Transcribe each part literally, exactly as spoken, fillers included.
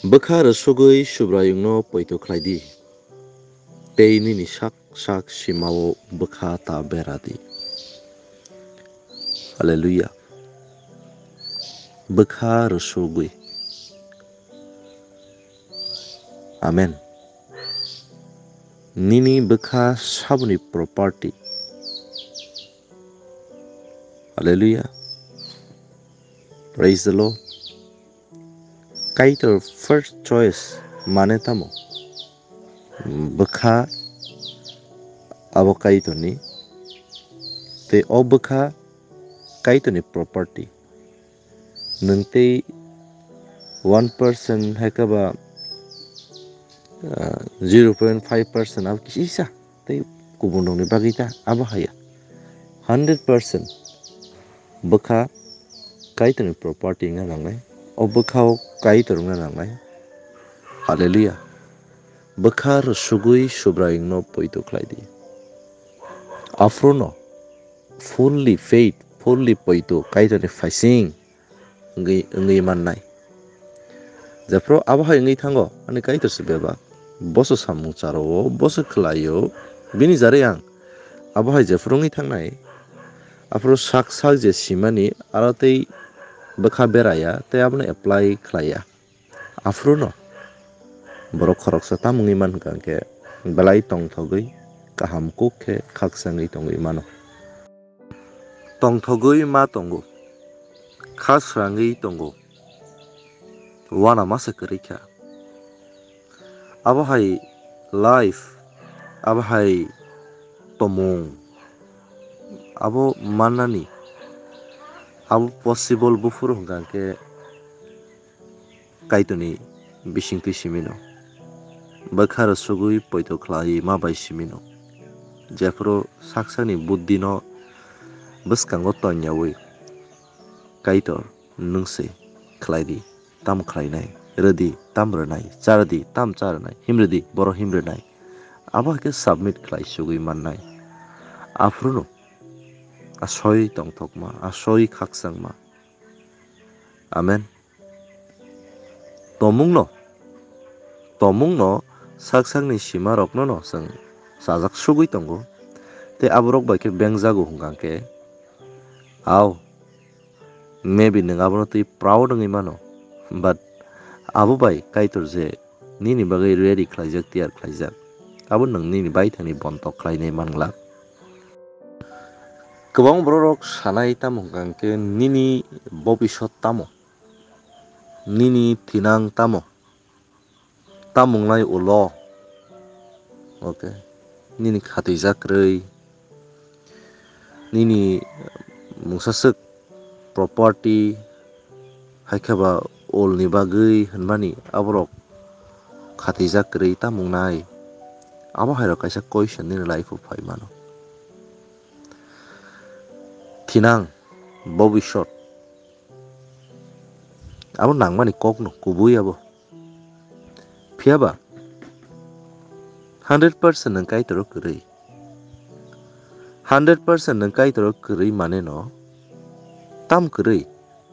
Bwkha rwsugwi Subraiyungno poito khlai di, tei nini sak sak simao bwkha ta bera di. Hallelujah. Bwkha rwsugwi. Amen. Nini bwkha saboni property. Hallelujah. Praise the Lord. Kaitor first choice mane tamo? Bwkha abo Kaitorni. Tei o bwkha Kaitorni property. Nwng tei one percent hai khe ba, ah, zero point five percent abo kisa tei kubun rokni bagwi ta abo haya. Hundred percent bwkha Kaitorni property wngna nangnai. O bwkhao Kaitor wngna nangnai. Hallelujah. Bwkha rwsugwi Subraiyungno poito khlai di. Aphuru no fully faith, fully poito Kaitorni phaising wngwi, wngwi mannai. Jephru abo hai wngwi thango, ani Kaitor se bebak. Boso samung charo, boso khlaio, bini jarwi ang. Abo hai jephru wngwi thangnai, aphuru sak sak je simani, aro tei bwkha beraya, tei abono apply khlaiya. Aphuru no borok khoroksa tamungwi mankha hwnkhe belai tongthogwi kaham kuk khe khakchangwi tongwi mano. Tongthogwi ma tongo, kha srangwi tongo, uanama se kwrwi kha. Abo hai life, abo hai tomung, abo mannani, abo possible buphuru hwnkha hwnkhe Kaitorni bisingtwi simino, bwkha rwsugwi poito khlai ma bai simino, jephuru sak sakni buddhino bwskango tonyaui, Kaitor, nwng se khlai di, tam khlainai, rwdi, tam rwnai, charwdi, tam charwnai, himrwdi, boro himrwnai. Abo hai khe submit khlai sugwi mannai. Aphuru no asoi tongthokma, asoi khakchangma. Amen. Tomungno, tomungno sak sakni simarokno no chwng chajak sugwi tongo. Tei aborok bai khe bengjago hwnkha khe, ao, maybe nwng abono twi proud wngwi mano, but abo bai Kaitor je nini bagwi ready khlaijak, tiyar khlaijak, abo nwng nini baithangni bontok khlainai man glak. Kwbang bororok sanai tamo hwnkha hwnkhe nini bobisot tamo? Nini thinang tamo? Tamung nai ulo. Okay. Nini khatijak kwrwi. Nini mungsaswk property hai khe ba ulni bagwi hwnmani aborok khatijak kwrwi tamung nai. Abo hai rok kaisa question nini life o phai mano. Thinang, bobisot. Abo nangmani kokno kubui abo. Phiya ba hundred percent nwng Kaitor o kwrwi. Hundred percent nwng Kaitor o kwrwi mane no tam kwrwi,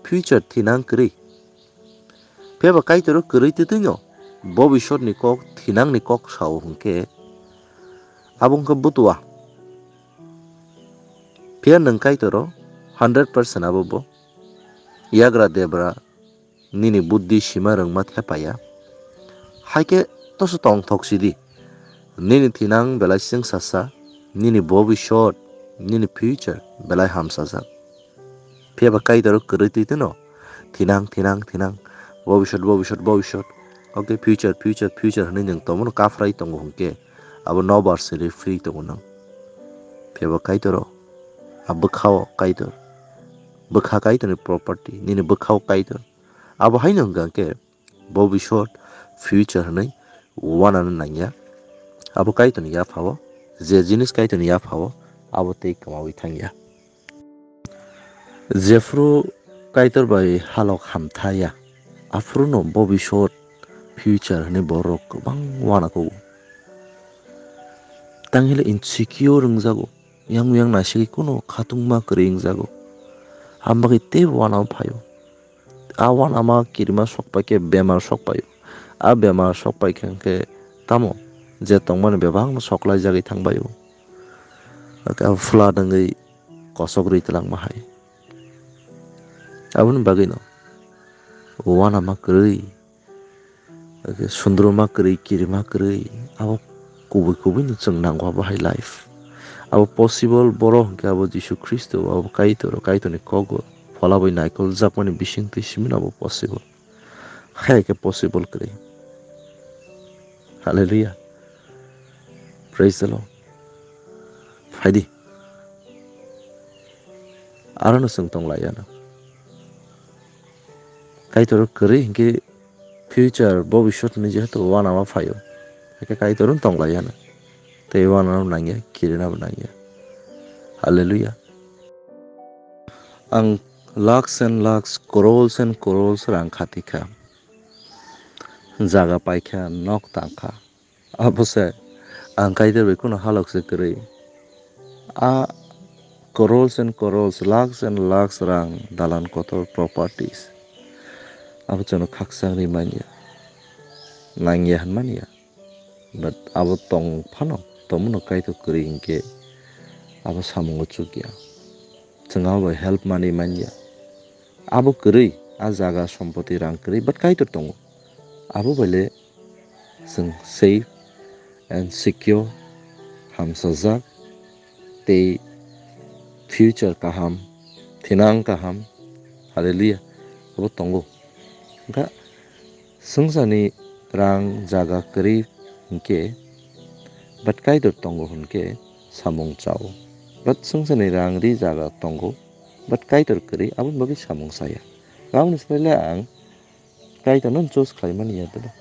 future thinang kwrwi. Phiya ba Kaitor o kwrwi twtwi no bobisot ni kok, thinang ni kok sao hwnkhe abo wngkha butua. Phiya nwng Kaitor o hundred percent abo bo yagra debra nini buddhi sima rwngma thepaya. Hai khe toso tongthok sidi. Nini thinang belai chwngsasa, nini bobisot, nini future belai hamsajak. Phiya ba Kaitor o kwrwi twi twino thinang, thinang, thinang, bobisot, bobisot, bobisot. Okay, future, future, future hwnwi nwng tomono kaphrai tongo hwnkhe abo nobar se referee tongo nwng. Phiya ba Kaitor o, a bwkha o Kaitor. Bwkha Kaitorni property, nini bwkha o Kaitor. Abo haino hwnkha khe bobisot, future hwnwi uanano nangya. Abo Kaitorni yaphao, je jinis Kaitorni yaphao, abo tei kwmaui thangya. Jephru Kaitor bai halok hamthaya, aphuru no bobisot, future hwnwi borok kwbang uanakugo. Tang hile insecure wngjago. Yang yang naisigwi kuno khatungma kwrwi wngjago. Hambagwi teibo uanama phaio. A uanama kirima sokpai khe bemar sokpaio. A bemar sok paikha hwnkhe tamo je tongmani bebakno soklaijagwi thangbaio. Hwnkhe abo phulat wngwi kosok rwi twlangma hai. Aboni bagwino uanama kwrwi, hwnkhe sundruma kwrwi, kirima kwrwi, abo kubui kubui no chwng nango abo hai life. Abo possible borok hwnkhe abo Jisu Khristo, abo Kaitor, Kaitorni kogo phola bai naikol jakmani bisingtwi simi no abo possible. Hai khe possible kwrwi. Hallelujah. Praise the Lord. Phaidi. Arono chwng tonglaiyana. Kaitor kwrwi hinkhe future, bobiswt ni jehetu uanama phaio. Hakhe Kaitor wng tonglaiyana. Tei uanama nangya, kirinabo nangya. Hallelujah. Ang lakhs and lakhs, crores and crores rang khatikha. Jaga paikha, nok tangkha. Abo se ang Kaitor bai kheno halok se kwrwi. A crores and crores, lakhs and lakhs rang, dalan kotor, properties. Abo chwngno khakchang ri manya. Nangya hwn manya. But abo tong phano, tongmano Kaitor kwrwi hinkhe abo samungo chukya. Chwng abo bai help manwi manya. Abo kwrwi, a jaga, sompoti, rang kwrwi, but Kaitor tongo. Abo bai le chwng safe and secure, hamsajak, tei future kaham, thinang kaham. Hallelujah. Abo tongo. Wngkha swngcharni rang jaga kwrwi hinkhe, but Kaitor tongo hinkhe samung chao. But swngcharni rang ri jaga tongo, but Kaitor kwrwi, aboni bagwi samung chaya. Aboni slai le ang Kaitorno choose khlaimani ya, tei ba?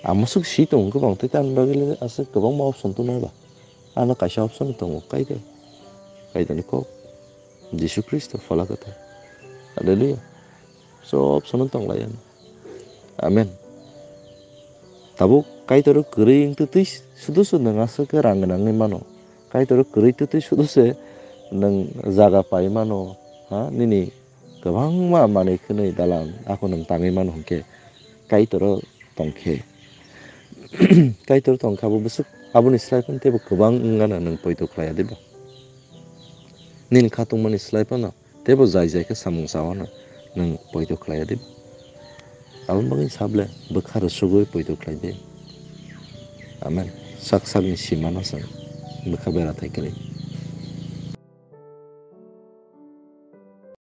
Ang musuk si tongo kwbang, tei tamni bagwi le aswk kwbangma option tongo ba? Ano kaisa option tongo, Kaitor. Kaitorni kok, Jisu Khristo, Phola Kwthar. Hallelujah. So option tong lai ano. Amen. Tabuk Kaitor kwrwi wngtwi twi sudu sudu nwng aswk khe rang gwnangwi mano. Kaitor kwrwi twi twi sudu se nwng jaga pai mano. Ha, nini kwbangma manwi khwnwi dalan ako nwng tangwi mano hwnkhe Kaitor tongkhe. Kaitor tongkha abo bwswk aboni slai phano teibo kwbang wngano nwng poito khlaiya diba? Nini khatungmani slai phano teibo jai jai khe samung chawano nwng poito khlaiya diba? Aboni bagwi sable bwkha rwsugwi poito khlai di. Amen. Sak sakni simano chwng bwkha bera thai kwrwi.